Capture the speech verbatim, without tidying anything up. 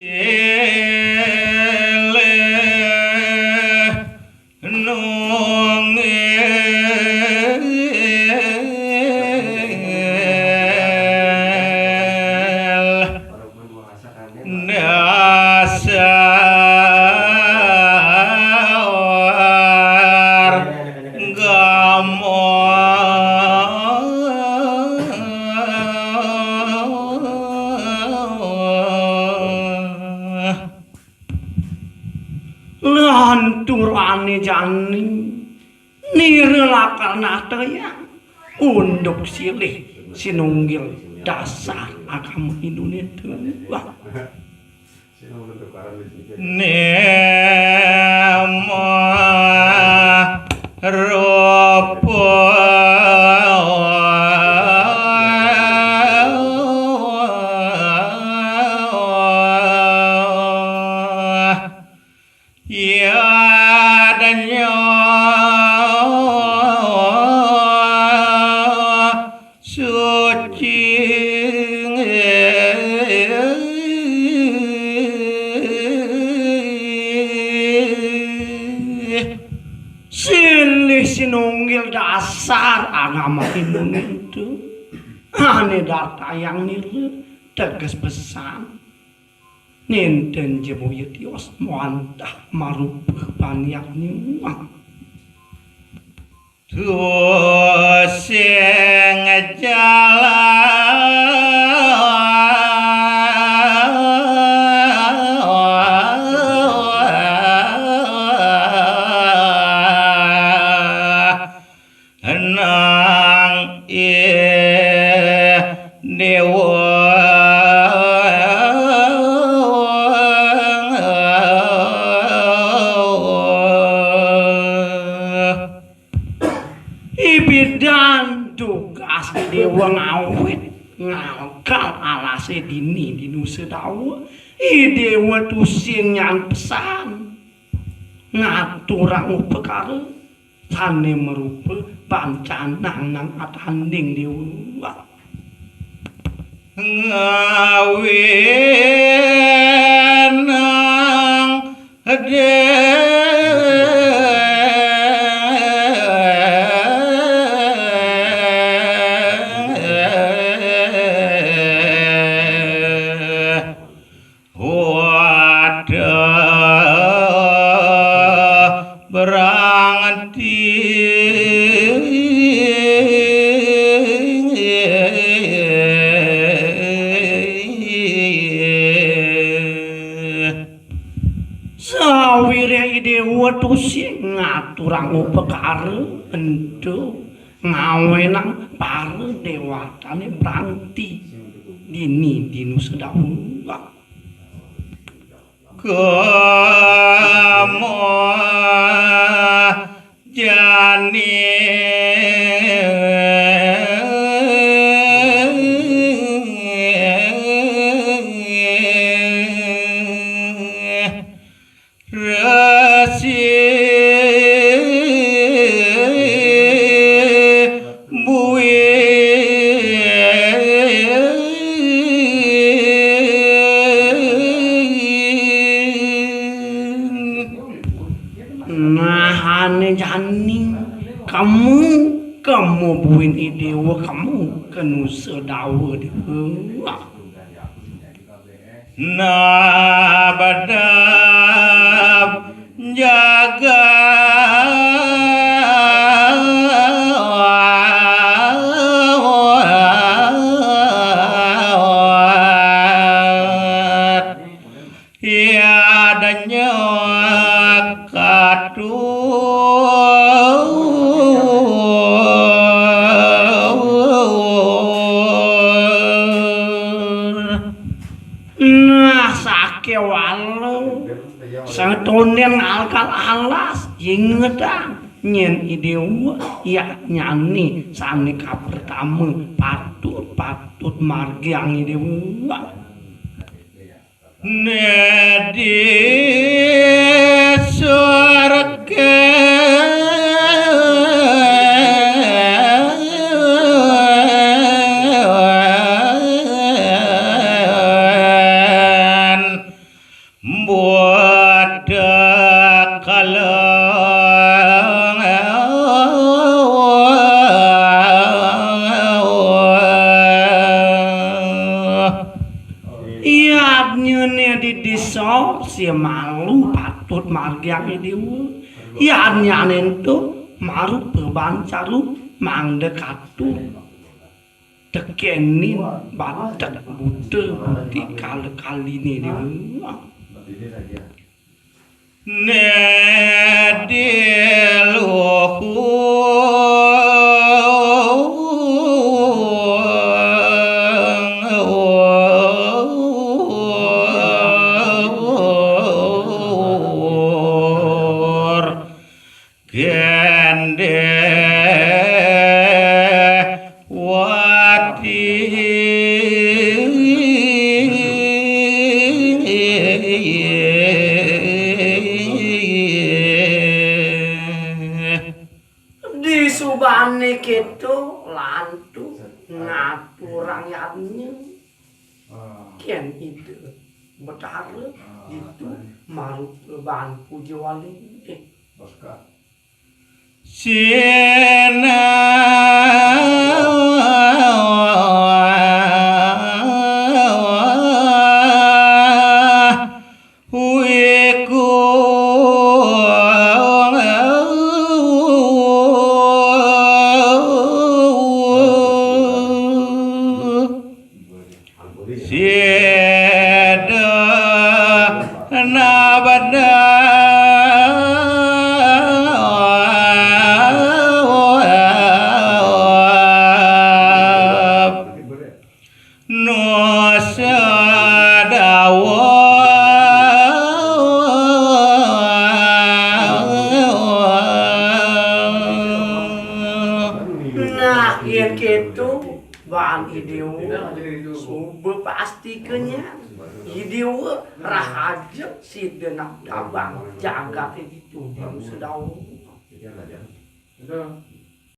Silih nunggil dasar gama. Lanturané jani nira lakar natayang unduk silih sinunggil dasar agama Hinduné tuah. Nema rupa yadnya suci. Silih sinunggil dasar agama Hindu itu. Ané dartayang nira teges pesan. Nénten ja boya tios mawantah marupa paniat nyuwang. Tusing jalan nang i déwa. Ibidan tugas déwa ngawit ngangkal alasé dini di Nusa Dawa. I déwa tusing nyan pesan ngaturang upakara sané marupa pancanang nang atanding déwa. Ngawinang dé wadah berangti. Sawiréh i déwa tusing ngaturang upakara ento ngawinang para déwatané berangti dini di Nusa Dawa. Kama jani resi buin. Nah, ané jani kemu, kemu buin i déwa kemu ka Nusa Dawa déwa. Nabadab jagat yadnya katur. Nah, sakéwala sing tondén ngalkal alas, ingetang nyén i déwa, ya nyani sané kapertama patut, patut margiang i déwa. Né di sorga Buat kaleng. Yadnya né di désa si malu patut margiang i déwa. Yadnya nénto marup bancaru mangda katur. Tekénin batek buta buti kala-kaliné déwa. Né di luhur. Gendéwati. Disubané kéto lantu ngaturang yadnya. Kén Ida Betara ditu marup baan puja wali. Sinah wiku. Sida nabada. Nusa dawa. Nah, yén kéto, baan i déwa, suba pasti kéné. I déwa rahaja sida nak dabang jagaté ditu di Nusa Dawa.